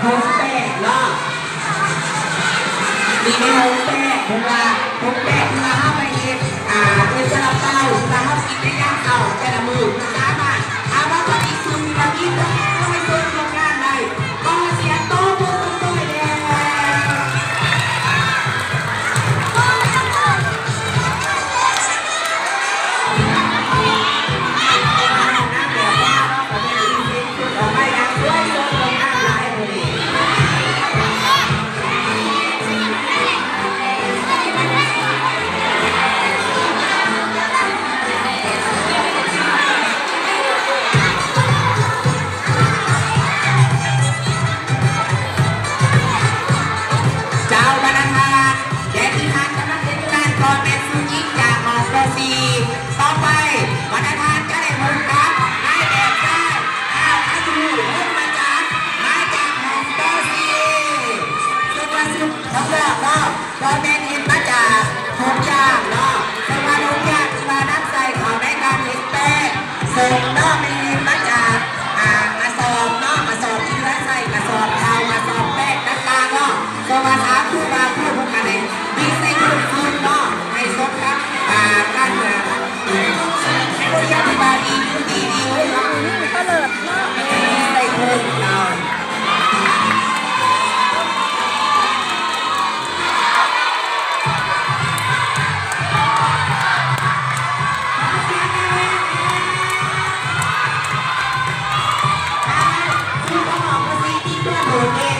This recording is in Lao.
ຫົງແຕກເນາະ ມີແມ່ຫົງແຕກ ເພິ່ນວ່າຫົງແຕກທີ່ວ່າເຮົາໄປເຮັດ ອ່າ ເຮັດຊາລາເປົາ ທີ່ວ່າເຮົາກິນໃນຍາມເຊົ້າແຕ່ລະມື້ ສາມາດເອົາມາປະດິດສູດ ທີ່ວ່າມີຕົວເອົາໄປໃຊ້ສ່ວນຮ່ວມງານໄດ້ ຂໍສຽງຕົບມືຊົມຊ່ອຍແດ່. ເຈົ້າ ບັນດາທ່ານ ແດນທີ່ທ່ານກຳລັງເຫັນຢູ່ນັ້ນກໍແມ່ນຊຸດຍິງຈາກຫ້ອງ ປ.ສີ່. ຕໍ່ໄປ ບັນດາທ່ານຈະໄດ້ພົບກັບນາຍແບບຊາຍ ທ້າວ ອາຍຸ ພົມມະຈັນ ມາຈາກຫ້ອງ ປ.ສີ່ ເຊິ່ງວ່າຊຸດທັງໝົດເນາະ ກໍແມ່ນເຮັດມາຈາກຖົງຢາງເນາະ ເຊິ່ງວ່າຖົງຢາງທີ່ວ່ານຳໃສ່ເຂົ້າໃນການເຮັດແປ້ງ ເຊິ່ງເນາະ ແມ່ນເຮັດມາຈາກ ອ່າ ກະສອບເນາະ ກະສອບທີ່ເວລາໃສ່ ກະສອບເຂົ້າ ກະສອບແປ້ງຕ່າງໆເນາະ ເຊິ່ງວ່າສາຄູບາຄູເພິ່ນກະໄດ້ມີໃສ່ເຄື່ອງຝຶກເນາະ ໃຫ້ສົມກັບ ອ່າ ການ ອ່າ ເຮັດວຽກທີ່ວ່າດີຢູ່ດີໆເນາະ ໃສ່ເພິ່ນເນາະ.